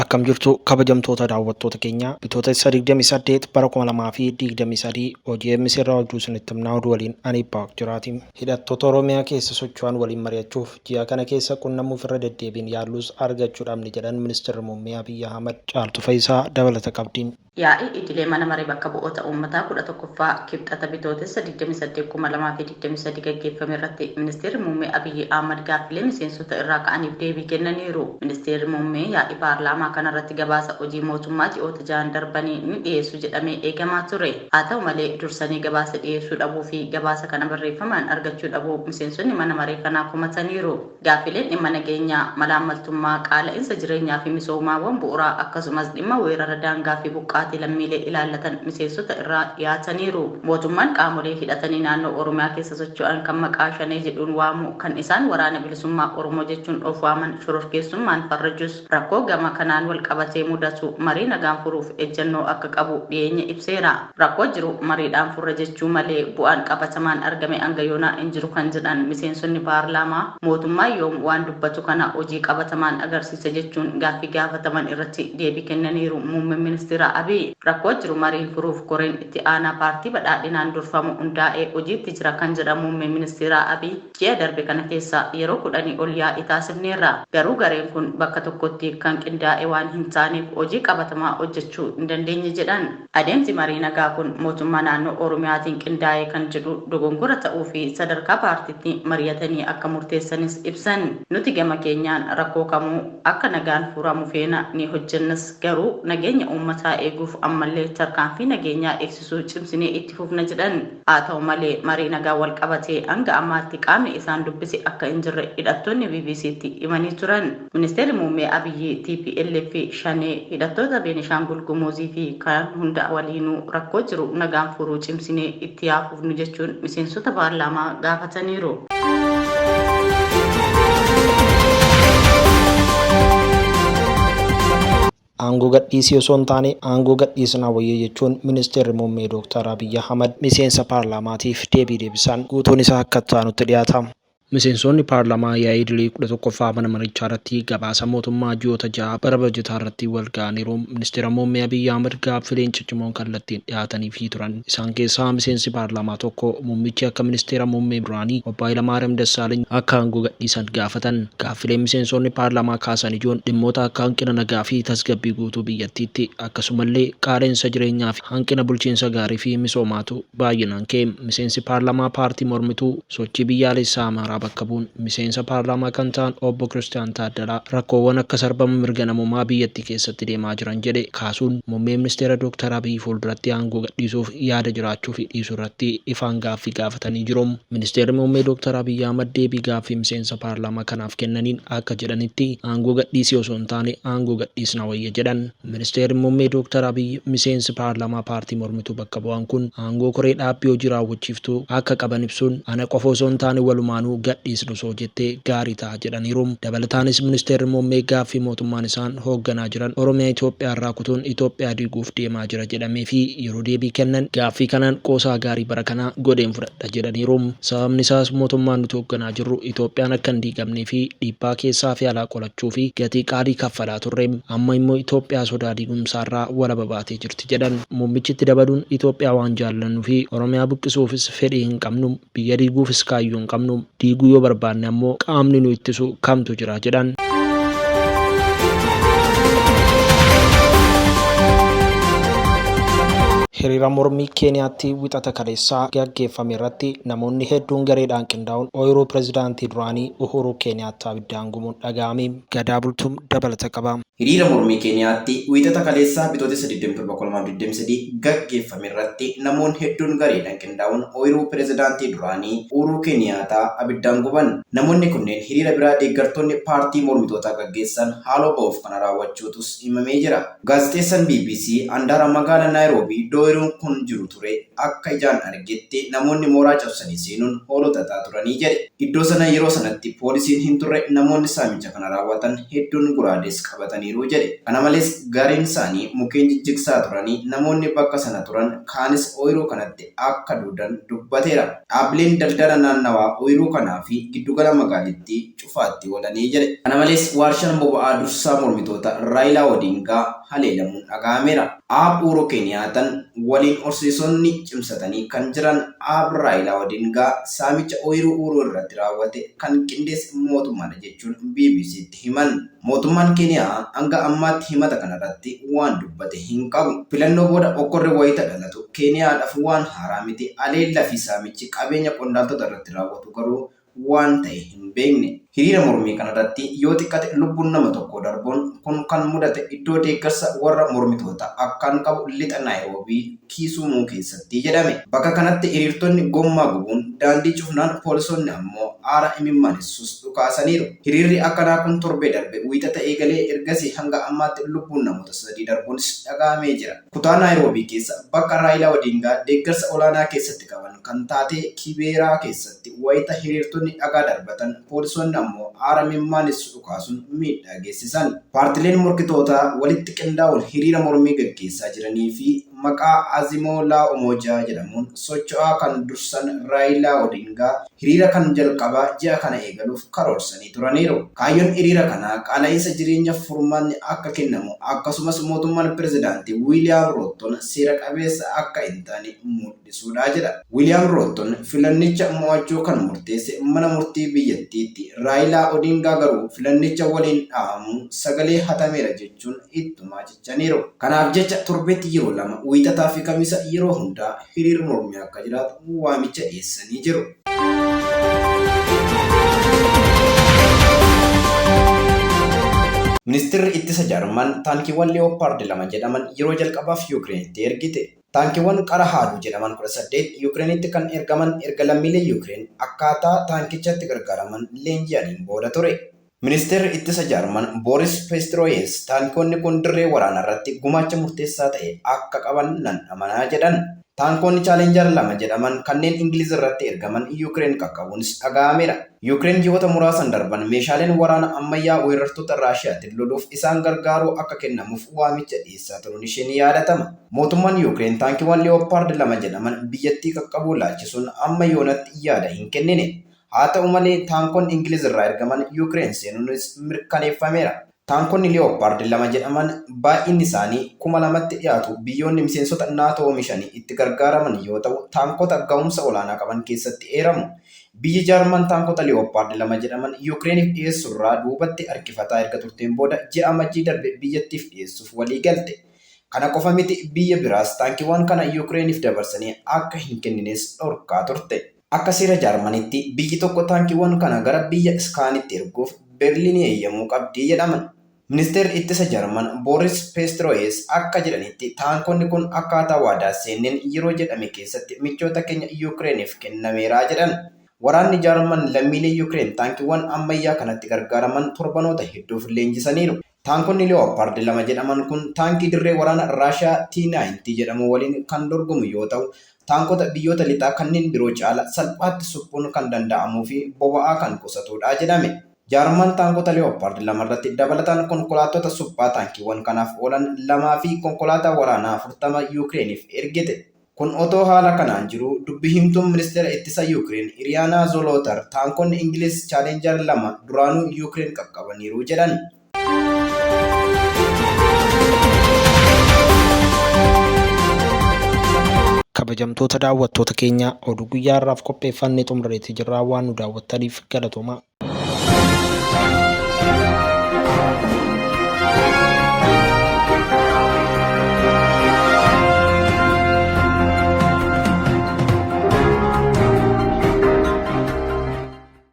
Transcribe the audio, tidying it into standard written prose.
Akkam jirtu kabajamtoota daawwattoota keenya? Bitootessa 28 bara 2023 hojii EMC irraa oduu isinitti himnaa. Oduu waliin ani Baaq jiraati. Hidhattoota Oromiyaa keessa socho'an waliin mari'achuuf ji'a kana keessa qunnamuuf irra deddeebiin yaallus argachuu dhabne jedhan Ministirri Muummee Abiy Ahmad. Caaltuu Fayisaa dabalata qabdi. Yaa'ii idilee Mana Maree Bakka Bu'oota Uummataa 11ffaa Kibxata Bitootessa 28, 2023 gaggeeffame irratti Ministeerri Muummee Abiyyi Ahmad gaaffilee miseensota irraa ka'aniif deebii kennaniiru. Ministeerri Muummee yaa'ii paarlaamaa kanarratti gabaasa hojii mootummaa ji'oota jahan darbanii ni dhiyeessu jedhamee eegamaa ture. Haa ta'u malee dursanii gabaasa dhiyeessuu dhabuu fi gabaasa kana barreeffamaan argachuu dhabuu miseensonni mana maree kanaa komataniiru. Gaaffileen dhimma nageenyaa, malaammaltummaa, qaala'insa jireenyaa fi misoomaawwan bu'uraa akkasumas dhimma weerara daangaa fi buqqaatii lammiilee ilaallatan miseensota irraa dhiyaataniiru. Mootummaan qaamolee hidhatanii naannoo Oromiyaa keessa socho'an kan maqaa Shanee jedhuun waamu, kan isaan Waraana Bilisummaa Oromoo jechuun of waaman shororkeessummaan farrajus rakkoo gama kanaan walqabatee mudatu marii nagaan furuuf ejjennoo akka qabu dhiyeenya ibseera. Rakkoo jiru mariidhaan furra jechuu malee bu'aan qabatamaan argame hanga yoonaa hin jiru kan jedhan miseensonni paarlaamaa, mootummaan yoom waan dubbatu kana hojii qabatamaan agarsiisa jechuun gaaffii gaafataman irratti deebii kennaniiru Muummeen Ministiraa Abiy. Rakkoo jiru mariin furuuf koreen itti aanaa paartii Badhaadhinaan durfamu hundaa'ee hojiitti jira kan jedhan Muummeen Ministiraa Abiy, ji'a darbe kana keessa yeroo kudhanii ol yaa'ii taasifneerra. Garuu gareen kun bakka tokkotti kan qindaa'e waan hin taaneef hojii qabatamaa hojjechuu hin dandeenye jedhan. Adeemsi marii nagaa kun mootummaa naannoo Oromiyaatiin qindaa'e kan jedhu dogongora ta'uu fi sadarkaa paartiitti mari'atanii akka murteessanis ibsan. Nuti gama keenyaan rakkoo kamuu akka nagaan furamu feena, ni hojjennas, garuu nageenya uummataa eeguuf ammallee tarkaanfii nageenyaa eegsisuu cimsinee itti fufna jedhan. Haa ta'u malee marii nagaan walqabatee hanga ammaatti qaamni isaan dubbise akka hin jirre hidhattoonni BBCtti himanii turan. Ministeerri Muummee Abiyyi tplf, Shanee, hidhattoota Beenishaangul Gumuzii fi kaan hunda waliinuu rakkoo jiru nagaan furuu cimsinee itti haa fufnu jechuun miseensota paarlaamaa gaafataniiru. Aangoo gadhiisii osoo hin taane aangoo gadhiisnaa wayya jechuun Ministeerri Muummee Dooktar Abiy Ahimad miseensa paarlaamaatiif deebii deebisan. Guutuun isaa akka itti aanutti dhiyaata. Miseensoonni paarlamaa yaa'ii idilee 11ffaa mana marichaa irratti gabaasa mootummaa ji'oota 6 bara bajataa irratti walga'aniiru. Ministeera Muummee Abiy Ahimad gaaffileen ciccimoon kallattiin dhiyaataniifii turan. Isaan keessaa miseensi paarlaamaa tokko muummichi akka ministeera muummee duraanii Obbo Hayilamaariyaam Dassaaleny akka aangoo gadhiisan gaafatan. Gaaffileen miseensoonni paarlaamaa kaasan ijoon dhimmoota akka hanqina nagaa fi tasgabbii guutuu biyyattiitti akkasumallee qaala'insa jireenyaa fi hanqina bulchiinsa gaarii fi misoomaatu baay'inaan ka'e. Miseensi paarlaamaa paartii mormituu Sochii Biyyaalessaa Amaaraa bakka bu'uun miseensa paarlaamaa kan ta'an Obbo Kiristiyaan Taaddalaa rakkoowwan akka sarbama mirga namoomaa biyyattii keessatti deemaa jiran jedhe kaasuun muummee ministeera Dooktar Abiy fuulduratti aangoo gadhiisuuf yaada jiraachuu fi dhiisuu irratti ifaan gaaffii gaafatanii jiru. Ministeerri Muummee Dooktar Abiy Ahmad deebii gaaffii miseensa paarlaamaa kanaaf kennaniin akka jedhanitti, aangoo gadhiisii osoo hin taane aangoo gadhiisna wayya jedhan. Ministeerri Muummee Dooktar Abiy miseensi paarlaamaa paartii mormituu bakka bu'an kun aangoo koree dhaabbii hojii raawwachiiftuu akka qaban ibsuun, ana qofa osoo hin taane walumaanuu gadhiisna osoo jettee gaarii ta'a jedhaniiru. Dabalataanis Ministeerri Muummee gaaffii mootummaan isaan hoogganaa jiran Oromiyaa Itoophiyaarraa kutuun Itoophiyaa diiguuf deemaa jira jedhameefi yeroo deebii kennan, gaaffii kanaan qoosaa gaarii bara kanaa godheen fudhadha jedhaniiru. Sababni isaas mootummaan nuti hoogganaa jirru Itoophiyaan akka hin diigamnee fi dhiibbaa keessaa fi alaa qolachuufi gatii qaalii kaffalaa turre. Amma immoo Itoophiyaa sodaa diigumsaarraa walaba baatee jirti jedhan. Muummichi itti dabaluun Itoophiyaa waan jaallannufi Oromiyaa buqqisuufis fedhii hin qabnu, biyya diiguufis kaayyoo hin qabnu, diiguu yoo barbaanne ammoo qaamni nu ittisu kamtu jira jedhan. Hiriira mormii Keeniyaatti Wixata kaleessaa gaggeeffame irratti namoonni hedduun gareedhaan qindaa'uun ooyiruu pirezidaantii duraanii Uhuruu Keeniyaattaa abiddaan gumuun dhaga'ame. Gadaa Bultum dabalata qaba. Hiriira mormii Keeniyaatti Wiixata kaleessaa Bitootessa 27, 2023 gaggeeffame irratti namoonni hedduun gareedhaan qindaa'uun ooyiruu pirezidaantii duraanii Uuruu Keeniyaataa abiddaan guban. Namoonni kunneen hiriira biraa deeggartoonni paartii mormitootaa gaggeessan haaloo ba'uuf kana raawwachuutus himamee jira. Gaazexeessan bbc handaara magaala Naayiroobii iddoo ooyiruun kun jiru ture akka ijaan argetti namoonni mooraa cabsanii seenuun hoolotataa turanii jedhe. Iddoo sana yeroo sanatti poolisiin hin turre, namoonni saamicha kana raawwatan hedduun guraadees qabatanii gubaniiru jedhe. Kana malees gareen isaanii mukkeen jijjigsaa turanii namoonni bakka sana turan kaanis ooyiruu kanatti akka duudan dubbateera. Dhaabbileen daldala naannawaa ooyiruu kanaa fi giddugala magaalittii cufaatti oolanii jedhe. Kana malees waarshaan boba'aa dursaa mormitoota Raayilaa Odingaa haleelamuun dhaga'ameera. Aab Uuruu Keeniyaataan waliin horsiisonni cimsatanii kan jiran Aab Raayilaa Odingaa saamicha ooyiruu Uuruu irratti raawwate kan qindeesse mootummaadha jechuun BBCtti himan. Mootummaan Keeniyaa hanga ammaatti himata kanarratti waan dubbate hin qabu. Filannoo booda okkorri wayita dhalatu Keeniyaadhaaf waan haaraa miti. Haleellaa fi saamichi qabeenya qondaaltota irratti raawwatu garuu waan ta'e hin beekne. Hiriira mormii kanarratti yoo xiqqate lubbuun nama tokkoo darbuun kun kan mudate iddoo deeggarsa warra mormitoota akkaan qabu lixa Naayiroobii Kiisuumuu keessatti jedhame. Bakka kanatti hiriirtonni gommaa gubuun daandii cufnaan poolisoonni ammoo aara imimmaanessus dhukaasaniiru. Hiriirri akkanaa kun torbee darbe Wiixata eegalee ergasii hanga ammaatti lubbuun namoota 3 darbuunis dhaga'amee jira. Kutaa Naayiroobii keessa bakka Raayilaa Odingaa deeggarsa olaanaa keessatti qaban kan taatee Kibeeraa keessatti wayita hiriirtonni dhagaa darbatan poolisoonni ammoo aara imimmaanessu dhukaasuun miidhaa geessisan. Paartileen morkitootaa walitti qindaa'uun hiriira mormii gaggeessaa jiranii fi maqaa Azimoo Laa Umoojaa jedhamuun socho'aa kan dursan Raayilaa Odingaa hiriira kan jalqabaa ji'a kana eegaluuf karoorsanii turaniiru. Kaayyoon hiriira kanaa qaala'iinsa jireenyaaf furmaanni akka kennamu akkasumas mootummaan pirezidaantii Wiiliyaam Roottoon seera qabeessa akka hin taane mul'isuudha jedha. Wiiliyaam Roottoon filannicha mo'achuu kan murteesse mana murtii biyyattiitti. Raayilaa Odingaa garuu filannicha waliin dhahamuu sagalee hatameera jechuun ittumaa cichaniiru. Kanaaf jecha torbeetti yeroo lama Wiixataa fi Kamisa yeroo hundaa hiriirri mormii akka jiraatu waamicha dhiyeessanii jiru. Ministeerri ittisa Jaarman taankiiwwan Leewopaard 2 jedhaman yeroo jalqabaaf Yukireenitti ergite. Taankiiwwan qara haaduu jedhaman 18 Yukireenitti kan ergaman erga lammiilee Yukireen akkaataa taankichatti gargaaraman leenji'aniin booda ture. Ministeerri ittisa Jaarman Booris Peestirooyes taankoonni kun dirree waraanaa irratti gumaacha murteessaa ta'e akka qaban nan amanaa jedhan. Taankoonni Chaalenjar 2 jedhaman kanneen Ingiliz irratti ergaman Yukireen qaqqabuunis dhaga'ameera. Yukireen ji'oota muraasan darban meeshaaleen waraana ammayyaa weerartoota Raashiyaatiin loluuf isaan gargaaruu akka kennamuuf waamicha dhiyeessaa turuun ishee ni yaadatama. Mootummaan Yukireen taankiiwwan Leewopaard 2 jedhaman biyyattii qaqqabuu laalchisuun amma yoonatti yaada hin kennine. Haa ta'u malee taankonni Ingiliz irraa ergaman Yukireen seenuunis mirkaneeffameera. Taankonni Leewopaard 2 jedhaman baay'inni isaanii 2000tti dhiyaatu biyyoonni miseensota NATO oomishanii itti gargaaraman yoo ta'u taankota ga'umsa olaanaa qaban keessatti eeramu. Biyyi Jaarman taankota Leewopaard 2 jedhaman Yukireeniif dhiyeessurraa duubatti harkifataa erga turteen booda ji'a Amajjii darbe biyyattiif dhiyeessuuf walii galte. Kana qofa miti biyya biraas taankiiwwan kana Yukireeniif dabarsanii akka hin kennines dhorkaa turte. Akka seera Jaarmanitti biyyi tokko taankiiwwan kana gara biyya Iskaanitti erguuf Berliinii eeyyamuu qabdii jedhaman. Ministeerri ittisa Jaarman Booris Peestirooyes akka jedhanitti taankonni kun akkaataa waadaa seenneen yeroo jedhame keessatti michoota keenya Yukireeniif kennameeraa jedhan. Waraanni Jaarman lammiilee Yukireen taankiiwwan ammayyaa kanatti gargaaraman torbanoota hedduuf leenjisaniiru. Taankonni Leewopaard 2 jedhaman kun taankii dirree waraana Raashiyaa T-90 jedhamu waliin kan dorgomu yoo ta'u, taankota biyyoota lixaa kanneen biroo caala salphaatti suphuun kan danda'amuu fi boba'aa kan qusatudha jedhame. Jaarman taankota Leewopaard 2 irratti dabalataan konkolaattota suphaa taankiiwwan kanaaf oolan 2 fi konkolaataa waraanaa 40 Yukireeniif ergite. Kun otoo haala kanaan jiruu dubbi himtuun ministeera ittisa Yukireen Iriyaanaa Zolootar taankonni Ingiliz Chaalenjar 2 duraanuu Yukireen qaqqabaniiru jedhan. Kabajamtoota daawwattoota keenya oduu guyyaa har'aaf qopheeffanne xumurreetii jirraa waan nu daawwattaniif galatoomaa.